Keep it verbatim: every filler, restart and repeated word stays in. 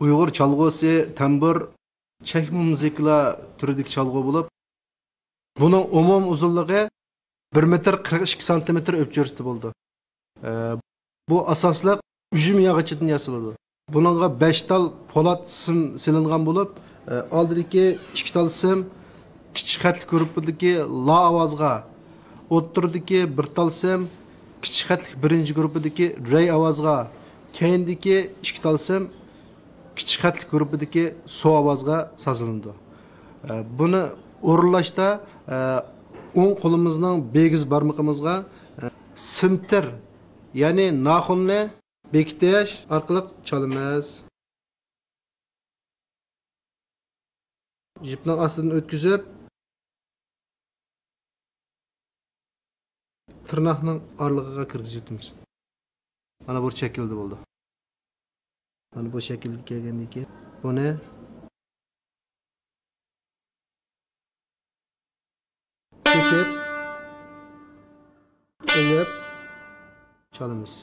ئۇيغۇر چالغۇسى، تەمبۇر، چەكمە مۇزىكىلار تۈرىدىكى چالغۇ بولۇپ، بۇنىڭ ئومۇمىي ئۇزۇنلۇقى بىر مېتىر قىرىق ئىككى سانتىمېتىر ئۆلچەشتە بولىدۇ. ئە، بۇ ئاساسلىق ئۈجمە ياغىچىدىن ياسىلىدۇ. بۇنىڭغا بەش تال پولات سىم سېلىنغان بولۇپ، ئە، ئالدىدىكى ئىككى تال سىم كىچىك خەتلىك گۇرۇپپىدىكى لا ئاۋازغا، ئوتتۇرىدىكى بىر تال سىم كىچىك خەتلىك بىرىنچى گۇرۇپپىدىكى رەي ئاۋازغا، كەينىدىكى ئىككى تال سىم كىچىك خەتلىك گۇرۇپپىدىكى سو ئاۋازغا سازلىنىدۇ. ئە، بۇنى ئورۇنلاشتا، ئە، ئوڭ قولىمىزنىڭ بىگىز بارمىقىمىزغا، ئە، سىمتىر، يەنى ناخۇننى بېكىتىش ئارقىلىق چالىمىز. يىپنىڭ ئاستىدىن ئۆتكۈزۈپ، تىرناقنىڭ ئارىلىقىغا كىرگۈزۈۋېتىمىز. مانا بۇ شەكىلدە بولدى. مانا بۇ شەكىلگە كەلگەندىن كېيىن بۇنى چېكىپ، ئېلىپ چالىمىز.